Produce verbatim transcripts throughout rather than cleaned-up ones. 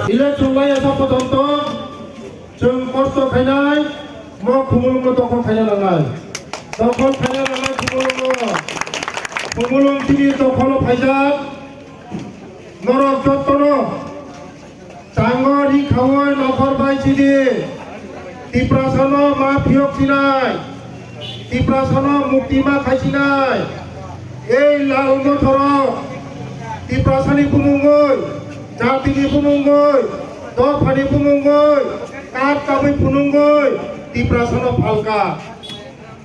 Election bai asa potonto chwng kosto khainai, mo khumulwngno dokhol khaina nangnai. Dokhol khaina nangnai khumulwngno. Khumulwng chini dokholo phaijak. Norok jottono chango ri khaui nokhor bai chidi. Tiprasano ma phiyok sinai. Tiprasano mukti ma khai sinai. Ei lal mothorok Tiprasani bumungoi, jatini bumungoi, dophani bumungoi, kap kabui phunungoi Tiprasano phalka.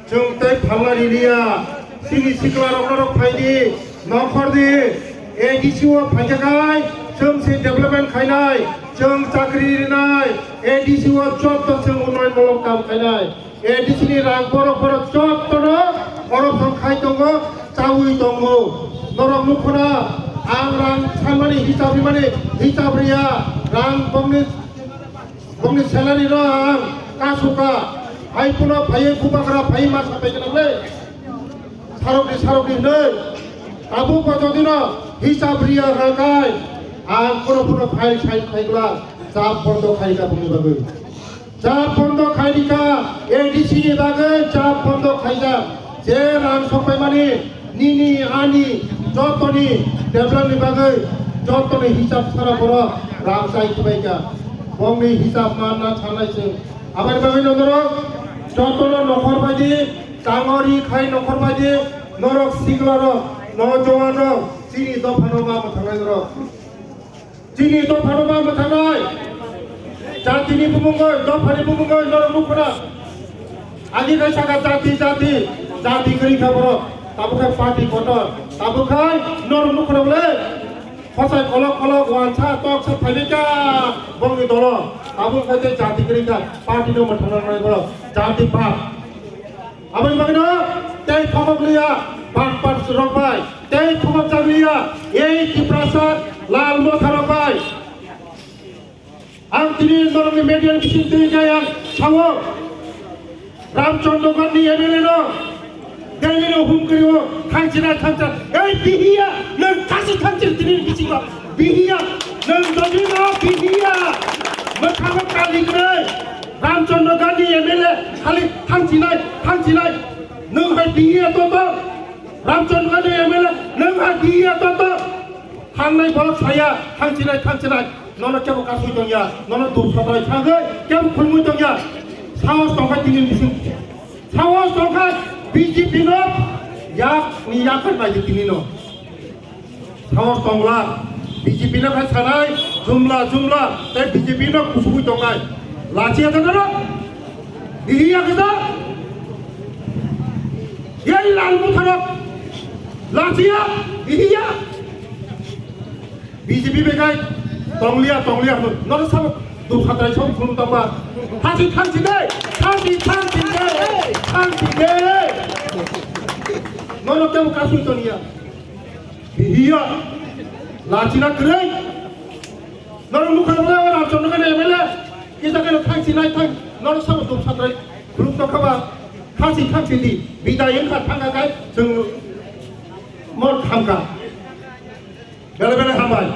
Chwng tei phalna riliya, chini sikla rok norok phaidi, nokhordi, A D C o phaikha khai, chwng se development khainai, chwng chakri rinai, A D C o jotto chwng unnoyon mulok kam khainai, A D C ni rang borok borok jottono corruption khai tongo, chaui tongo. Norok nukhuna, ang rang sanmani hisab rimani hisab riya, rang bongni Bongni salary no ang kasuka, hai puno phaiwi bubagra phaiwi ma sapai gwnang le. Sarokni, sarokni hwnwi. Tabuk bo jodi no hisab riya hwnkha khai, ang puno puno file sign khai glak, chap bondo khai kha bongni bagwi. Chap bondo khai di kha, A D C ni bagwi chap bondo khaijak. Je rang sokpaimani, nini, ani, jotoni development ni bagwi, jotoni hisab sara borok rang chai khibai kha. Bongni hisab manna sanai se. Aboni bagwi no norok jotono nokhor baidi, tangori khai nokhor baidi, norok sikla rok, nojowan rok, chini dophano ma mwthangnai norok. Chini dophano ma mwthangnai. Jatini bumungoi, dophani bumungoi, norok nukhuna. Agi kai saka jati, jati, jati kwrwi kha borok. Tabuk khai party kotor. Tabuk khai norok nukhuna bole. Khosai kolok kolok wansa toksa phaibika bongni dolo. Tabuk khai tei jati kwrwi kha party no mwthangnai borok. Jati bhag. Aboni bagwino tei thokok liya, bakpar rok bai, tei thokok jak liya, ei Tiprasa lal motha rok bai. Ang tini norokni media ni bising twi kaya sawo, Ramchandra Gandhi M L A no, Delhi no hum kariwo, thangchina thangcha, ei bihiya, nang kasi thangchir tini bisingo, bihiya, nang dodino bihiya, motha motha lignai, Ramchandra Gandhi M L A khali thangchinai, thangchinai. Nwng hai bihiya toto. Ramchandra Gandhi M L A nwng hai bihiya toto. Thangnai borok saya thangchinai, thangchinai. Nono kebo kasui tongya, nono duk sotrai thangwi kebo khulmui tongya. Sahos tongkha tini bising. Sahos tongkha B J P no yak ni yak nai tini no. Sahos tongla, B J P no khai sanai, jumla, jumla, tei B J P no kusugui tongnai. Lachiya ta norok? Bihiya kisa? Yai lal mutharok. Lachiya, bihiya. B J P bekai, tongliya, tongliya, hwnwi. Norok sabo duk satrai sabo khulum tongma. Thansi, thansi de, thansi, thansi de, thansi de. Norok tebo kasui toniya. Bihiya, lachina kwrwi. Norok nukha rwla Ramchandra Gandhi M L A, kisa khe thangsi nai thang, norok sabo duk satrai khulum tongkha ba, thangsi thangsi di, bidai wngkha thangkha khai chwng mor thamkha. Bele bele hambai.